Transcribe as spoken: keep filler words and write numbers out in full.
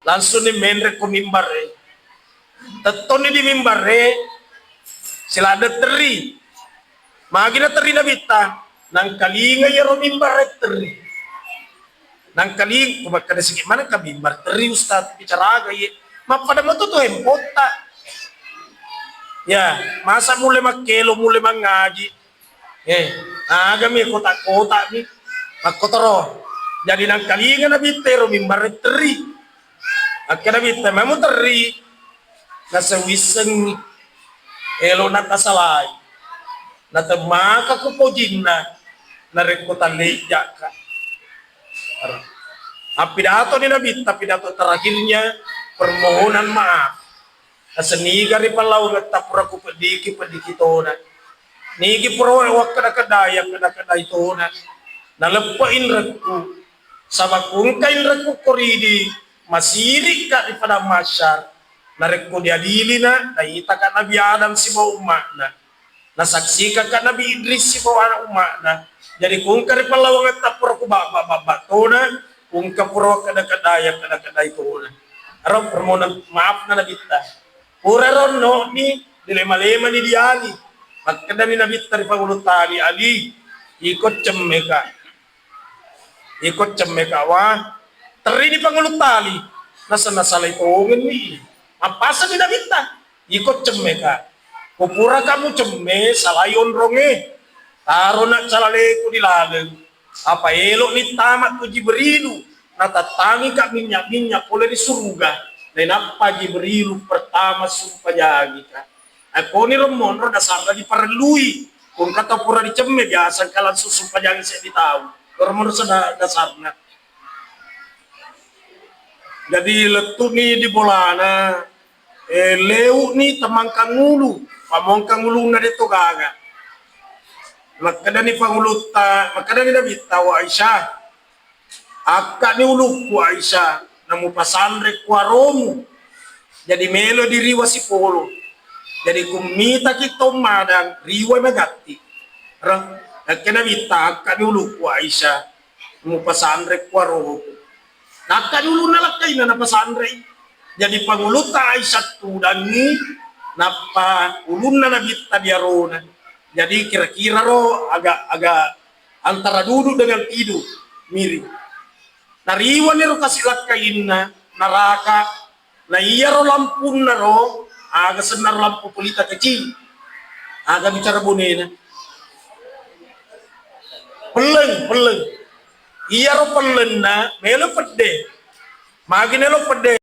Langsung ni menre ko mimbar e. Tettonni di mimbar e, siladde terri. Magi na terri Nabitta, nangkalinga iyaro mimbar e terri. Nangkaling-, ku makkeda sigi maneng ka mimbar terri, Ustaz, bicara aga iye? Mappada moto tu hempotta. Ya, masa mulle makkelo, mulle mangaji. Eh, agami kotak-kotak mi. Makkotoro. Jadi nangkalinga Nabitta ero mimbar e terri. Akkeda Nabitta, "Memu terri." Naseng wissengngi. Elo natasalai. Natemmaka ku pojinna. Narekko tallejjaka. Appidato ni Nabitta, pidato terakhirnya permohonan maaf. Naseng niga ri pallawangetta pura kupeddiki, peddiki tona. Nigi pura wakkeda-kedai, akkeda-kedai tona. Naleppe inrekku. Saba ku engka inrekku koridi, masirikka ri padang mahsyar. Narekko diadilina, naitaka Nabi Adam sibawa umma'na. Nasaksikakka Nabi Idris sibawa ana' umma'na. Jadi ku engka ri pallawangetta pura kubabba-babba tona, ku engka pura wakkeda-kedai, akkeda-kedai tona. Aro permohonan maafna Nabitta. Pura ronno'ni, dilema-lemani di Ali. Makkedani Nabitta ri Pangulutta Ali, "Ali, iko cemmeka. Iko cemmeka wa." Terrini Pangulutta Ali. Nasa-, nasalai tongenni. Mappasani Nabitta. "Iko cemmeka. Ko puraka mucemme, salai onrongnge. Tarona calaleku di laleng. Apa elokni tama tu Jibrilu, natattangika minnya-minnya pole ri suruga. Nainappa Jibrilu pertama sumpajangika. Akkoni ro monro dasarna diparellui. Ko engka tau pura dicemme, biasa engka langsung sumpajangi seddi tau. Ro monro sada-, dasarna." Jadi lettu'ni di bolana, eh, leu'ni temangkang ulu, pamongkang ulunna de' to gaga. Makkedani Pangulutta, makkedani Nabitta, "Wa Aisyah, akka'ni ulukku Aisyah, namupasanre kuaromu." Jadi melo diriwa sipolo. Jadi kummitaki tau madang, riwa magatti. Ro, akkeda Nabitta, "Akka'ni ulukku Aisyah, mupasanre kuaroku." Nakka di ulunna lakkainna napasanrei. Jadi Pangulutta Aisyah tudangngi, nappa ulunna Nabitta di arona. Jadi kira-kira ro aga, aga antara duduk dengan tidur, miring. Nariwani ro kasi lakkainna, naraka. Na iyaro lampunna ro, aga sennaro lampu pelita kecil. Aga bicara bonena. Pelleng, pelleng. Iyaro pellenna melo pedde. Magi nelo pedde.